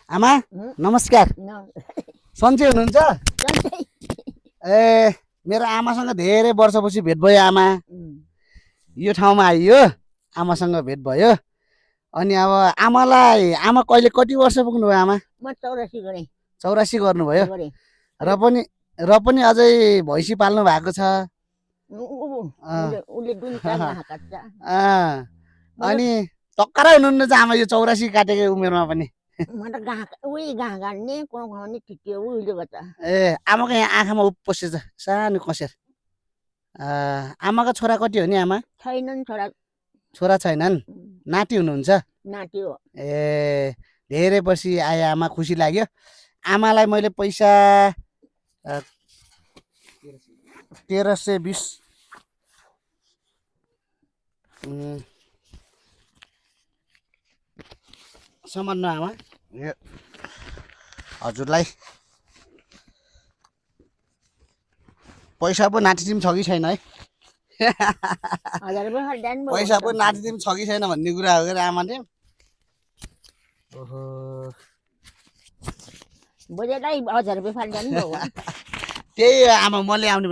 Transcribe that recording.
आमा नमस्कार सन्चै हुनुहुन्छ ए मेरो आमासँग धेरै वर्षपछि भेट भयो आमा यो ठाउँमा आइयो आमासँग भेट भयो अनि अब आमा कहिले कति वर्ष पुग्नु भयो आमा म 84 गरे 84 गर्नुभयो र पनि अझै भैँसी पाल्नु भएको छ उले दुई घाँ काट्छ अनि टक्करै हुनुहुन्न चाहिँ आमा यो 84 काटेको उमेरमा पनि म त घाँ काट्ने कुहाउने ठिक्यो उहिले गर्छ ए आमाको यहाँ आँखामा उप पसेछ सानो कसेर आमाको छोरा कति हो नि आमा छैनन् छोरा छैनन् नाति हुनुहुन्छ नाति हो ए धेरै पछि आए आमा खुसी लाग्यो आमालाई मैले पैसा 1320 सम्झ्नु आमा हजुरलाई पैसा पो नातिदिम छ कि छैन है पैसा पो नातिदिम छ कि छैन भन्ने कुरा हो क्या आमाले ओहो बजेलाई 1000 रुपैयाँ फाल्दैन नि त्यही आमा मैले आउने